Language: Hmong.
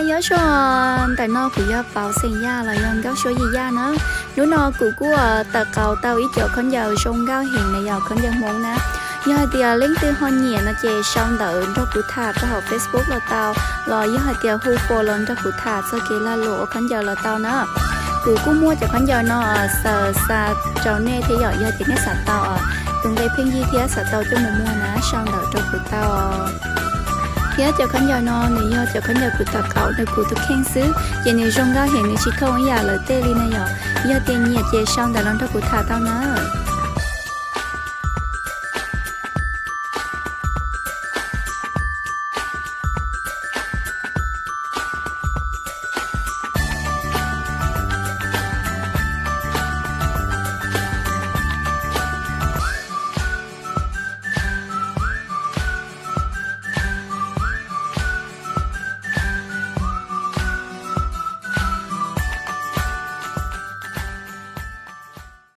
Nyob zoo, ntawm no kuv yog Pauv xeem Yaj los yog Nkauj Suab Yim Yaj na. Hnub no kuv kuj tawm qaum tau ib co khaub ncaws zoo nkauj heev na, yog khaub ncaws Hmoob na. Yog hais tias leej twg ho nyiam no ces sau ntawv nrog kuv tham rau hauv Facebook los tau, los yog hais tias hu fo los nrog kuv tham txog kev lag luam ua khaub ncaws los tau na. Kuv kuj muab cov khaub ncaws no xaws xa rau nej thiab yom. Yog tias nej xav tau tus nqe pheej yig thiab xav tau coj mus muag na, sau ntawv rau kuv tau. Thiab cov khaub ncaws no nws yog cov khaub ncaws kuv tawm qaum ntawm kuv tus kheej xwb, ces nws zoo nkauj heev, nws tsis thooj ib yam lawv tej li na yom. Yog tias nyiam ces sau ntawv los nrog kuv tham tau na.